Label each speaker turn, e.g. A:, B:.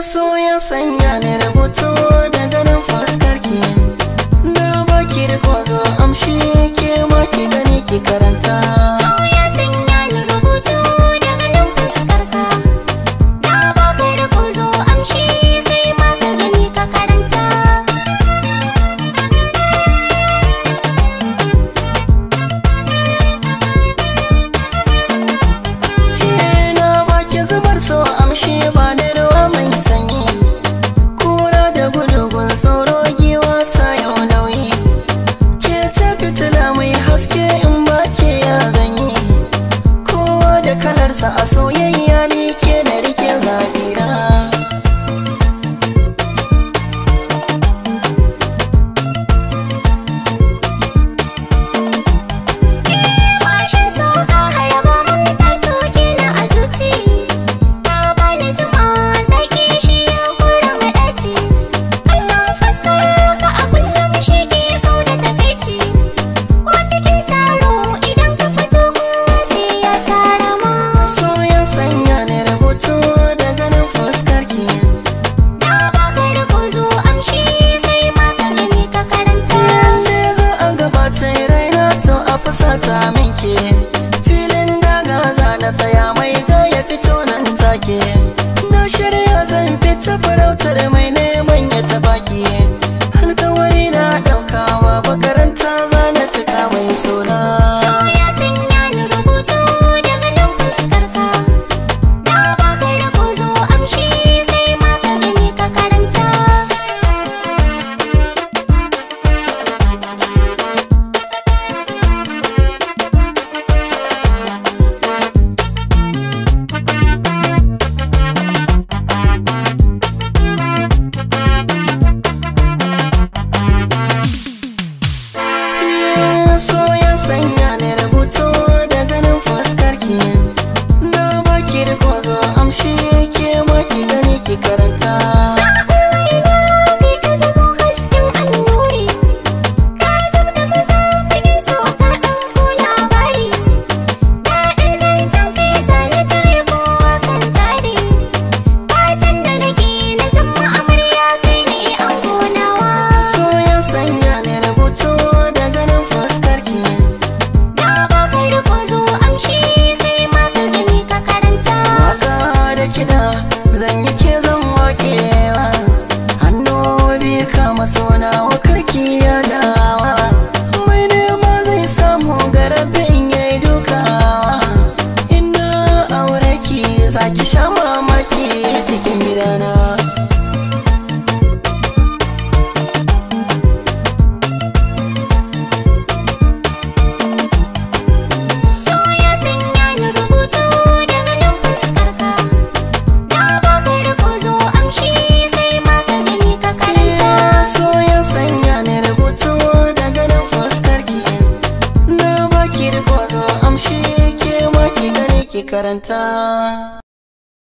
A: So ya sanya ni rubutu da ganin fuskarki, na baki da kwazo amshi ke ma ki gani ki karanta.
B: So ya sanya ni rubutu da ganin fuskarka, na baka da kwazo amshi kai ma ka gani ka karanta.
A: Na baki zubar so amshi ba da ruwa mai sanyi, kura da gudugun tsoro giwa ta yau nauyi, ke ce fitila mai haske in ba ke ya zanyi, kowa da kalarsa a soyayya ni ke da rike zaɓina.
B: Bashin so ka haraba mun ta soke na a zuci, ta bani zuma zaki shi ya hura maɗaci, kallon fuskar ka a kullum shi ke kau da takaici, ko cikin taro idan ka fito kowa sai ya sarama.
A: So ya sanya ni rubutu da ganin fuskarki,
B: Na baka da zo amshi kai ma ka gani ka karanta.
A: Yanda za a gabata raina to a fusata minke, filin daga za na tsaya mai ja ya fito nan take, na shirya zan fita farautar mai neman ya tabaki, alkawari na ɗaukawa makaranta za na cika mai suna.
B: So ya sanya ni rubutu da ganin fuskarka, na baka da zo amshi kai ma ka gani ka karanta.
A: So ya sanya ni rubutu da ganin fuskarki, na baki da kwazo amshi ke ma ki gani ki karanta.
B: Kai ka zamo hasken annuri, ka zub da maza fagen so ta ɗauko labari, daɗin zancen kai sani tare kowa kan tsari, fatan da nake na zama amarya kai ne an gonawa.
A: So ya sanya ni rubutu da ganin fuskarki,
B: Na baka da zo amshi kai ma ka gani ka karanta.
A: Waka da kiɗa zan yi ke zan waƙewa, hannu biyu kama suna wakarki ya dawa, mai nema zai samu garabin ya yi dukawa, ina aure ki za ki sha mamaki cikin gidana.
B: So ya sanya ni rubutu da ganin fuskarka, na baka da zo amshi kai ma ka gani ka karanta.
A: So ya sanya ni rubutu da ganin fuskarki, na baki da kwazo amshi ke ma ki gani ki karanta.